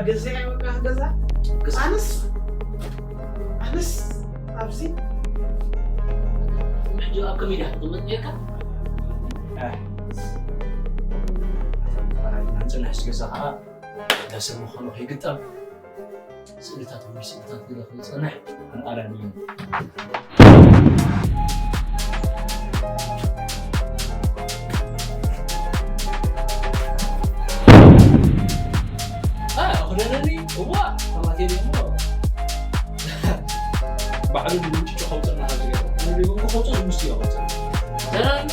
ገዚኣ ይወቃ ገዛ ኣነስ ኣነስ ኣብዚ ሕጂ ኣብ ከመይ ድያ ትቕመጥ ጌርካ? ንፅንሕስ ገዛ ከዓ ዳሰ ምዃኑ ከይግጠም ስእልታት ወይ ስእልታት ገለ ክፀንሕ ኣንኣላኒ እዩ። ክደነኒ እዋ ተማቴኒ እሞ ባዕሉ ንምጭጮ ከውፅና ካብ ዝገ ከውፅኦ ዝምስ እዩ ከውፅና ዘራን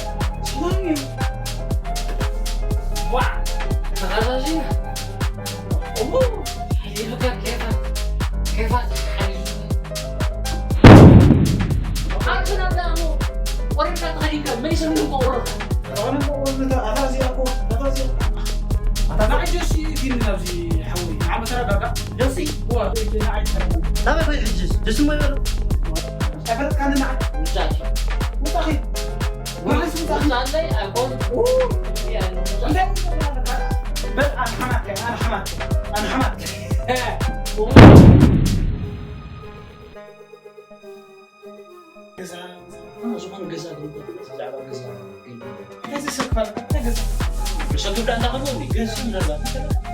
ስማን እዩ ዋ ተኻዛዚና እሞ ሓሊሉካ ኬፋት ኬፋት ሓሊሉካ ኣንተ ናብዳ እሞ ቆሪርካ ተኸዲንካ መሊሰ ምንም ቆረርካ ንዓይ ጀሲ ፊልም ናብዚ ሓወይ ንዓ መሰራ ዳጋ ጀሲ ዋ ንዓይ ናበይ ኾይድ ሕጅስ ደስ እሞ ይበሉ ኣይፈለጥካኒ ንዓ ውፃእኪ ውፃኺ ውፃለይ ኣይኮን እንታይ በል ኣነ ሓማት ኣነ ሓማት ኣነ ሓማት ገዛ ዝኾነ ገዛ ግንቦት ብዛዕባ ገዛ እንታይ ዘሰክፋል እንታይ ገዛ መሸግብ ዳ እንዳኸሉ ገዛ ምናልባት